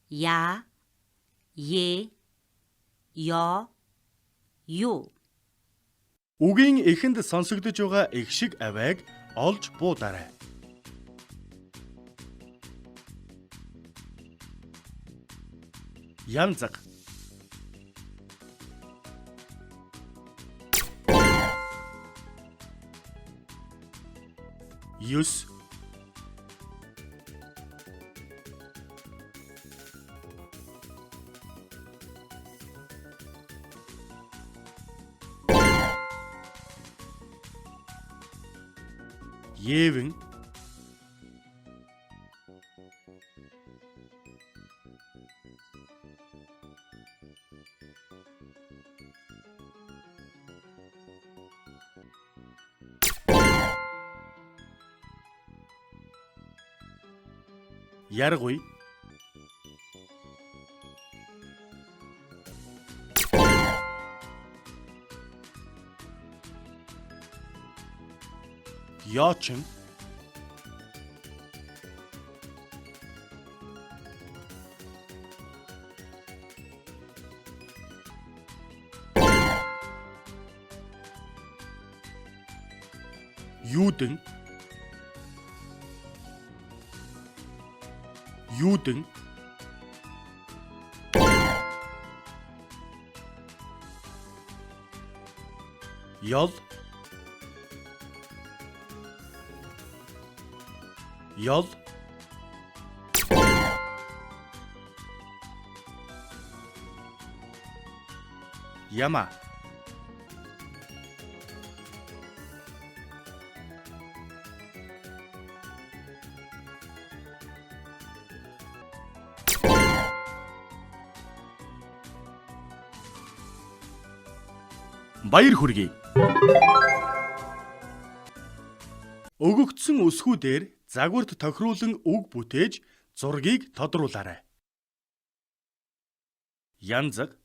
Я, Е, Ё, Ю. Үгийн эхэнд сонсогдож байгаа эгшиг авиаг олж буудаарай. Янзаг. Ёс. Евэн. Яргуй. Ёочин. Юудэн. Юудэн. Ёл. Ёл. Яма. Баяр хүргэе. Өгөгдсөн өсгүүдээр загварт тохируулан үг бүтээж зургийг тодруулаарай. Янзаг.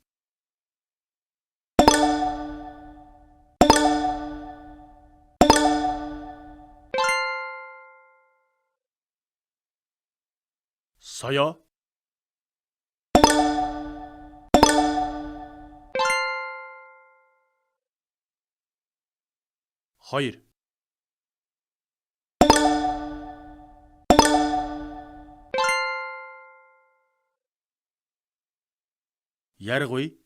Соёо. Хоёр. Яргуй.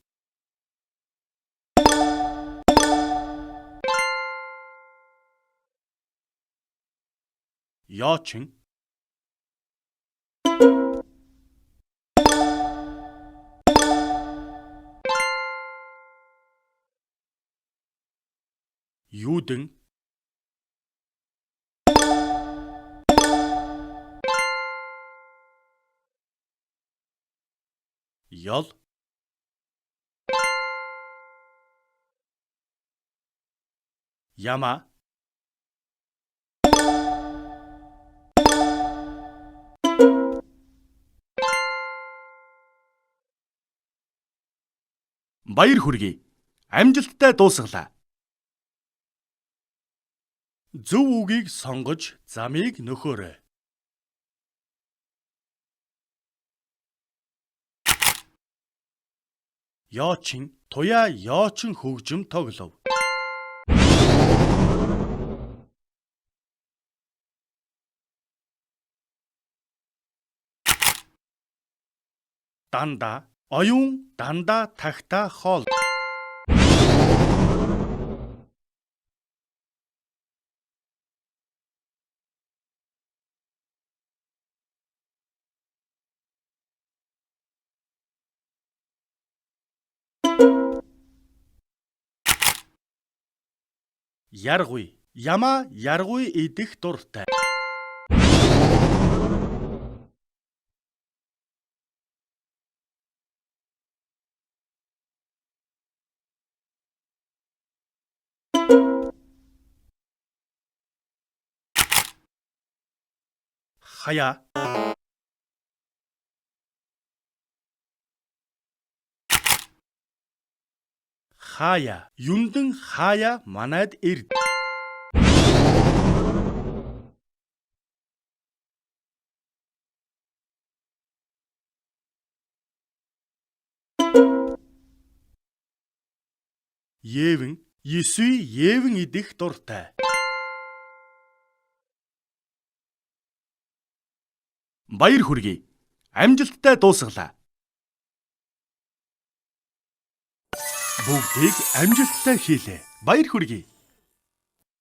Ёочин. Юудэн. Ёл. Яма. Баяр хүргэе. Амжилттай дуусгалаа. Зөв үгийг сонгож замыг нөхөөрэй. Ёочин туяа ёочин хөгжим тоглов. Дандаа оюун дандаа тагтаа хоол. Яргуй. Ямаа яргуй идэх дуртай. Хаяа. Хаяа. Юндэн хаяа манайд ирд. Евэн Есүй Евэн идэх дуртай. Баяр хүргэе. Амжилттай дуусгалаа. Бүгдийг амжилттай хийлээ. Баяр хүргэе.